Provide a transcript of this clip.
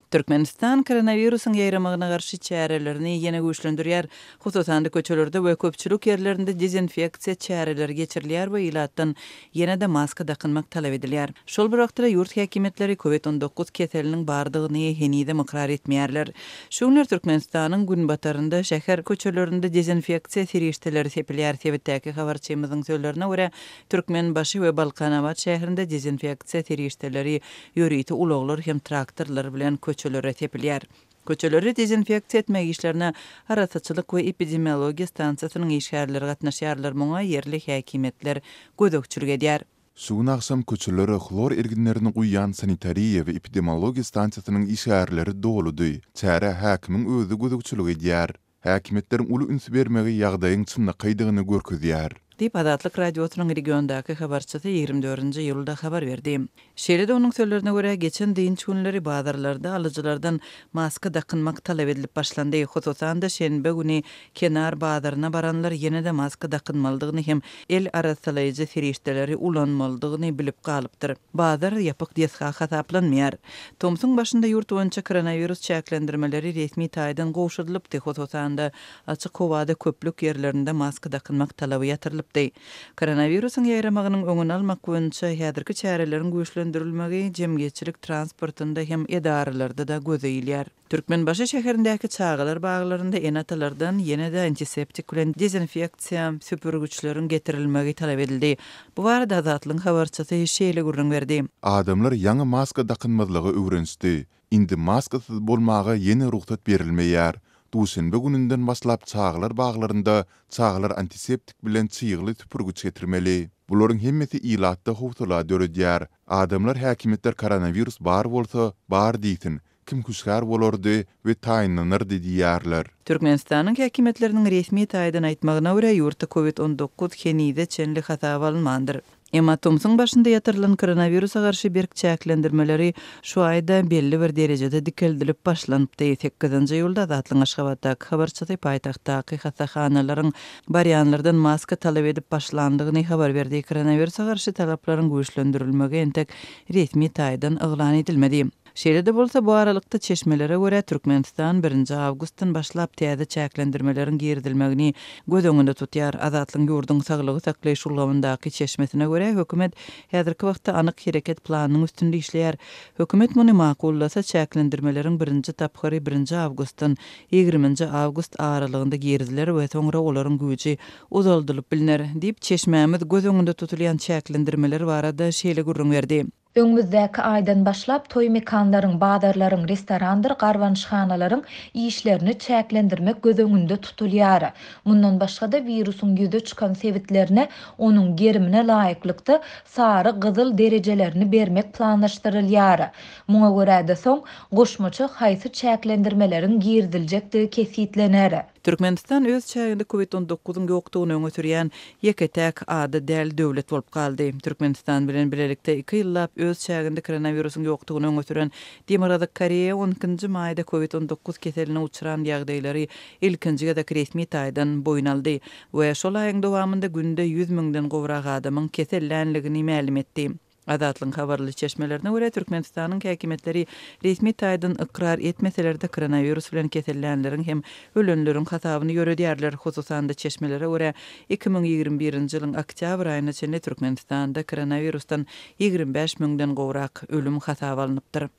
Türkmenistan koronawirusyň ýaýramagyna garşy çärelerini ýene güýçlendirýär. Hususan-da, köçelerde we köpçülik ýerlerinde dezinfeksiýa çäreleri geçirilýär we ilatdan ýene-de maska dakynmak talap edilýär. Şol bir wagtda-da ýurt häkimiýetleri Covid 19 keseliniň bardygyny henizem ykrar etmeýärler. Şu günler Türkmenistanyň günbatarynda şäher köçelerinde dezinfeksiýa serişdeleri sepilýär. Sebitdäki habarçymyzyň sözlerine görä, Türkmenbaşy we Balkanabat şäherinde dezinfeksiýa serişdeleri ýörite ulaglar hem traktorlar bilen köçelere sepilýär. Köçeleri dezinfeksiýa etmek işlerine Arassaçylyk we epidemiologiýa stansiýasynyň işgärleri gatnaşýarlar, muňa ýerli häkimiýetler gözegçilik edýär. Şu gün agşam köçelere hlor erginlerini guýýan Sanitariýa we epidemiologiýa stansiýasynyň işgärleri doludy. Çärä häkimiň özi gözegçilik edýär. Häkimiýetleriň uly üns bermegi ýagdaýyň çynlakaýdygyny görkezýär. Diýip, Azatlyk Radiosynyň regiondaky habarçysy ýigrimi dördünji iýulda habar berdi. Şeýle-de onuň sözlerine görä, geçen dynç günleri bazarlarda alyjylardan maska dakynmak talap edilip başlandy. Hususan-da, şenbe güni Kenar bazaryna baranlar ýene-de maska dakynmalydygyny hem el arassalaýjy serişdeleri ulanmalydygyny bilip galypdyr. Bazar ýapyk desga hasaplanmaýar. Tomsuň başynda ýurt boýunça koronawirus çäklendirmeleri resmi taýdan gowşadylypdy, hususan-da, açyk howada köplük ýerlerinde maska dakynmak talaby ýatyrylypdy. Koronawirusyň ýaýramagynyň öňüni almak boýunça häzirki çäreleriň güýçlendirilmegi jemgyýetçilik transportynda hem edaralarda-da göze ilýär. Türkmenbaşy şäherindäki çagalar baglarynda ene-atalardan ýene-de antiseptik bilen dezinfeksiýa süpürgiçleriň getirilmegi talap edildi. Bu barada Azatlygyň habarçysy şeýle gürrüň berdi. Adamlar ýaňy maska dakynmazlyga öwrenişdi. Indi maskasyz bolmaga ýene rugsat berilmeýär. Duşenbe gününden başlap çagalar baglarynda çagalar antiseptik bilen çygly süpürgiç getirmeli. Bularyň hemmesi ilatda howsala döredýär. Adamlar häkimiýetler koronawirus bar bolsa, bar diýsin, Kim hüşgär bolardy we taýynlanardy diýýärler. Türkmenistanyň häkimiýetleriniň resmi taýdan aýtmagyna görä, ýurtda Covid 19 henize çenli hasaba alynmandyr. Emma tomsuň başynda ýatyrylan koronawirusa garşy berk çäklendirmeleri şu aýda belli bir derejede dikeldilip başlanypdy. Sekizinji iýulda Azatlygyň Aşgabatdaky habarçysy paýtagtdaky hassahanalaryň barýanlardan maska talap edip başlandygyny habar berdi. Koronawirusa garşy talaplaryň güýçlendirilmegi entek resmi taýdan yglan edilmedi. Şeýle-de bolsa, bu aralykda, çeşmelere görä, Türkmenistan birinji awgustdan başlap täze çäklendirmeleriň girizilmegini göz öňünde tutýar. Azatlygyň ýurduň saglygy saklaýyş ulgamyndaky çeşmesine görä, hökümet häzirki wagtda anyk hereket planynyň üstünde işleýär. Hökümet muny makullasa, çäklendirmeleriň birinji tapgyry birinji awgustdan ýigriminji awgust aralygynda giriziler we soňra olaryň güýji uzaldylyp bilner, diýip, çeşmämiz göz öňünde tutulýan çäklendirmeler barada şeýle gürrüň berdi. Öňümizdäki aýdan başlap toý mekanlaryň, bazarlaryň, restorandyr garbanyşhanalaryň işlerini çäklendirmek göz öňünde tutulýar. Mundan başga-da wirusyň ýüze çykan sebitlerine onuň gerimine laýyklykda sary, gyzyl derejelerini bermek planlaşdyrylýar. Muňa görä-de soň goşmaça haýsy çäklendirmeleriň giriziljekdigi kesgitlener. Türkmenistan öz çäginde Covid on dokuzyň ýokdugyny öňe sürýän ýeke-täk ada däl döwlet bolup galdy. Türkmenistan bilen bilelikde iki ýyllap öz çäginde koronawirusyň ýokdugyny öňe süren Demirgazyk Koreýa on ikinji maýda Covid 19 keseline uçran ýagdaýlary ilkinji gezek resmi taýdan boýun aldy we şol aýyň dowamynda günde 100 müňden gowrak adamyň kesellänligini mälim etdi. Azatlygyň habarly çeşmelerine görä, Türkmenistanyň häkimiýetleri resmi taýdan ykrar etmeseler-de, koronawirus bilen kesellänleriň hem ölenleriň hasabyny ýöredýärler. Hususan-da, çeşmelere görä, 2021-nji ýylyň oktýabr aýyna çenli Türkmenistanda koronawirusdan 25 müňden gowrak ölüm hasaba alnypdyr.